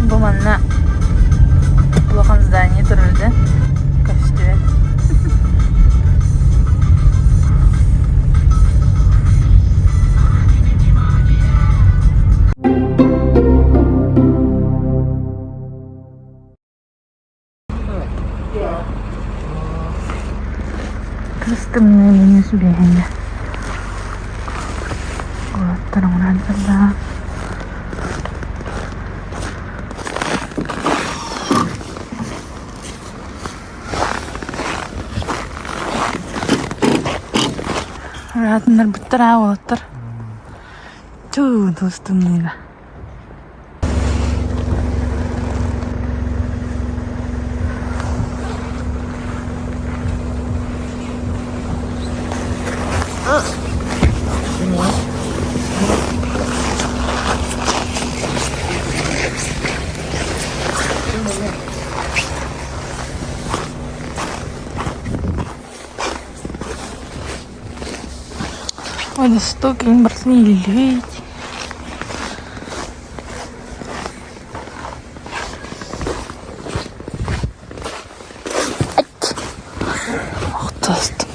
Бу манна улахан здание турар көстүбэт. Кыс тымныы минус биэһинэ. Уолаттар оҥорон турда. Ыраатыннарбыттар аа уолаттар. Туу, туус тымныыга. Водосток барытын иилиллибит. Охтостум.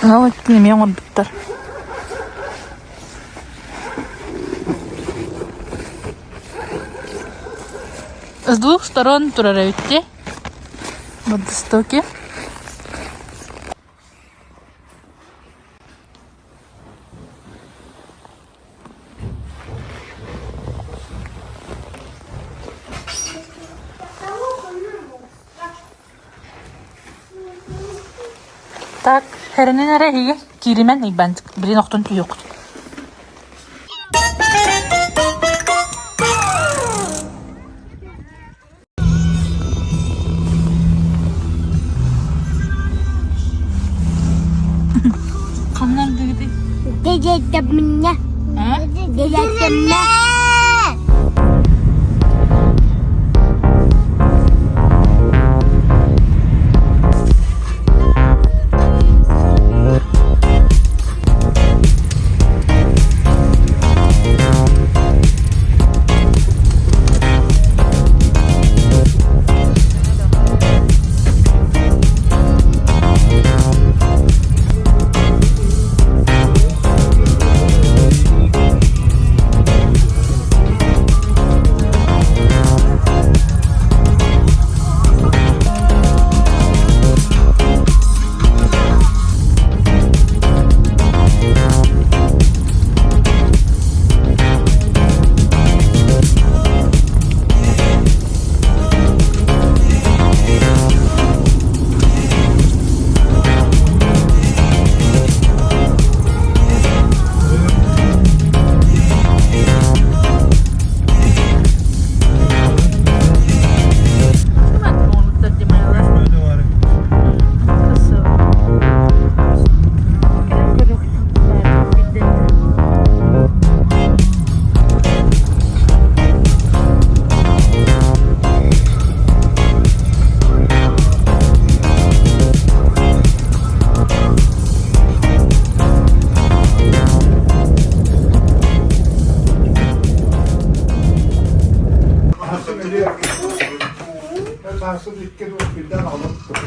Ол эмиэ оҥорбуттар. С двух сторон турар эбит дии. Водостоки. Так, хэринин эрэ эһиги кииримэн ыйбанчык, билин охтон түһүөххүт. Ханна ардыгытый? Дедетэмминэ. Дедетэммэ.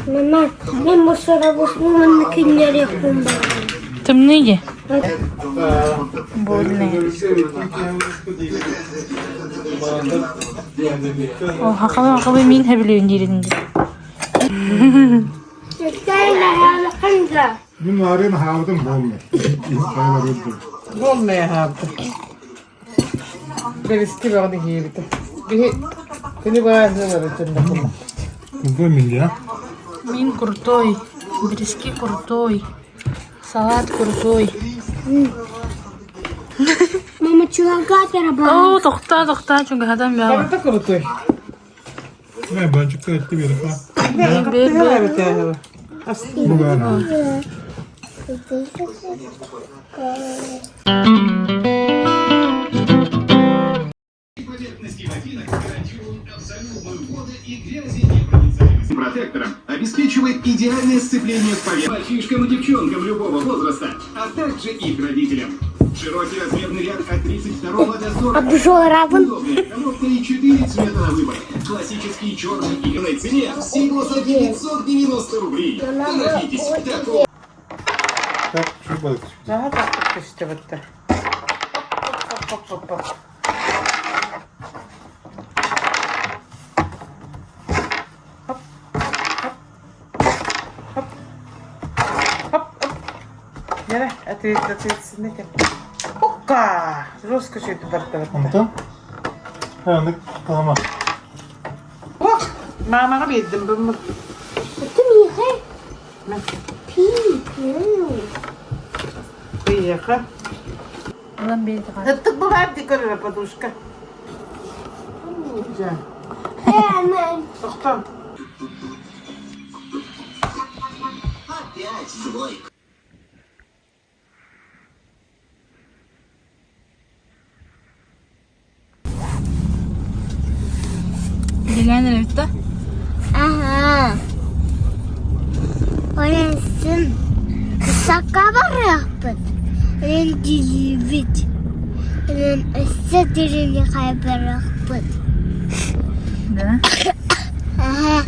Мама, мен мусоровозну манна киллэриэхпин баҕарабын. Тымныы дии. Буолунай. О, хахалы хахалы мин хэбилүүн диирин дии. Мин маарыын аһаабытым буолла. Буолмай аһаабыта. Бэриски бөҕөнү киирбитэ. Биһи күнү баазылары чыннакыма. Крутой мин Мин крутой, бриски крутой, салат крутой. Мама чулагатора О, тохтаа, тохтаа, чугаһатан бэҕэ. Барыта крутой. Не, банчыкка этти берипа. Бер, бер. Бу баар. Протектором обеспечивает идеальное сцепление с поверхностью. Мальчишкам и девчонкам любого возраста, а также их родителям. Широкий размерный ряд от 32 до 40. Обжора вон. Удобная коробка и 4 цвета на выбор. Классический черный и белой цене всего за 990 рублей. Торопитесь, такого Так, şu balık. Наһаа тахтык көстүбүттэр. Хоп-хоп-хоп-хоп. Хоп, хоп, хоп, хоп, хоп. Нere, ответственный. Хукка! Жестко все это бартабытта. Онтон? Ханнык талама. Ох, мамаҕа биэрдим бу. Это Миха. Пи, пи. Приехал. Ылан биэрди Ыттык бывает декорира подушка. Дьэ, Э, тохтоо. Билэн эрэбит да? Ага. Оленсын сакка барыахпыт. Элен дилибит. Элен өссө дириҥи хайбарыахпыт. Да. Ага.